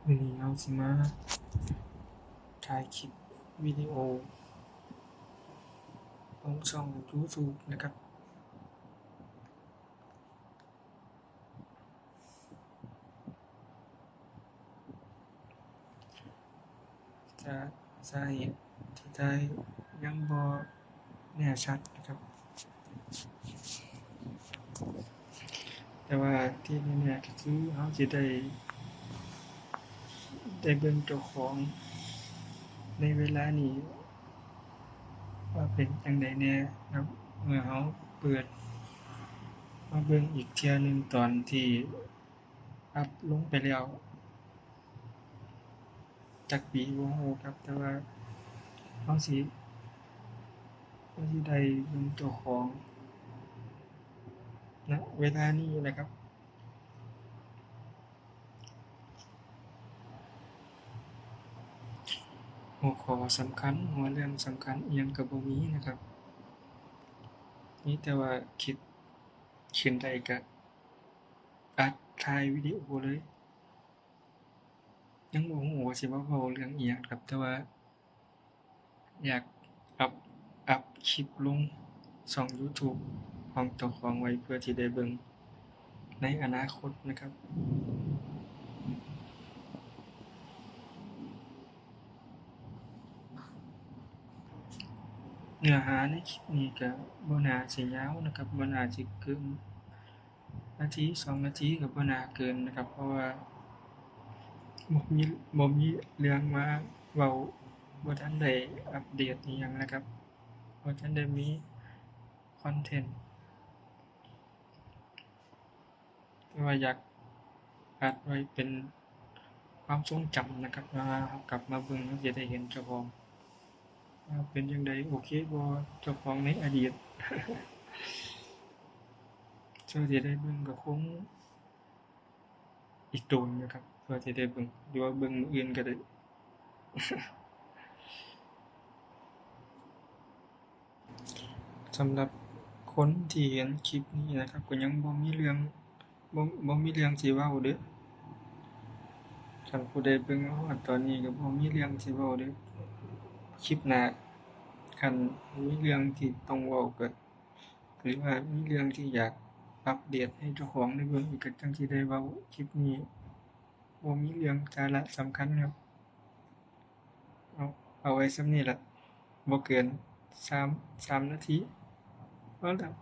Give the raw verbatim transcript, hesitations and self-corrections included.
มื้อนี้เฮาสิมาถ่ายคลิปวิดีโอลงช่อง YouTube นะครับ จะ สาเหตุที่ถ่ายยังบ่แน่ชัดนะครับ แต่ว่าที่แน่ๆก็คือเฮาสิได้ ได้เบิ่งเจ้าของในเวลานี้ ว่าเป็นจั่งใดแน่ครับ เมื่อเฮาเปิดมาเบิ่งอีกเทื่อหนึ่งตอนที่อัปลงไปแล้ว จักปีบ่ฮู้ครับ แต่ว่าเฮาสิ เฮาสิได้เบิ่งเจ้าของ ณ เวลานี้นะครับ หัวข้อสำคัญ หัวเรื่องสำคัญอิหยังก็บ่มีนะครับ มีแต่ว่าคิดขึ้นได้ก็อัดถ่ายวิดีโอเลย ยังบ่ฮู้ว่าสิมาเว้าเรื่องอิหยังครับ แต่ว่าอยากอัป อัปคลิปลงช่อง YouTube ของเจ้าของไว้เพื่อที่ได้เบิ่งในอนาคตนะครับ เนื้อหาในคลิปนี้ก็บ่น่าสิยาวนะครับ บ่น่าสิเกินนาทีสองนาทีก็บ่น่าเกินนะครับ เพราะว่าบ่มี บ่มีเรื่องมาเว้า บ่ทันได้อัปเดตอิหยังนะครับ บ่ทันได้มีคอนเทนต์ แต่ว่าอยากอัดไว้เป็นความทรงจำนะครับ ว่าเฮากลับมาเบิ่ง เฮาสิได้เห็นเจ้าของว่าเป็นจั่งใด โอเคบ่ เจ้าของในอดีต เพื่อสิได้เบิ่งก็คงอีกโดนนะครับ เพื่อสิได้เบิ่ง หรือว่าเบิ่งมื้ออื่นก็ได้ สำหรับคนที่เห็นคลิปนี้นะครับ ก็ยังบ่มีเรื่อง บ่ บ่มีเรื่องสิเว้าเด้อ คันผู้ใดเบิ่งมาฮอดตอนนี้ก็บ่มีเรื่องสิเว้าเด้อ คลิปหน้า คันมีเรื่องที่ต้องเว้าก็ หรือว่ามีเรื่องที่อยากอัปเดตให้เจ้าของได้เบิ่งอีกก็จั่งสิได้เว้า คลิปนี้บ่มีเรื่องสาระสำคัญครับ เอา เอาไว้ส่ำนี้ล่ะ บ่เกินสาม สามนาที พอแล้ว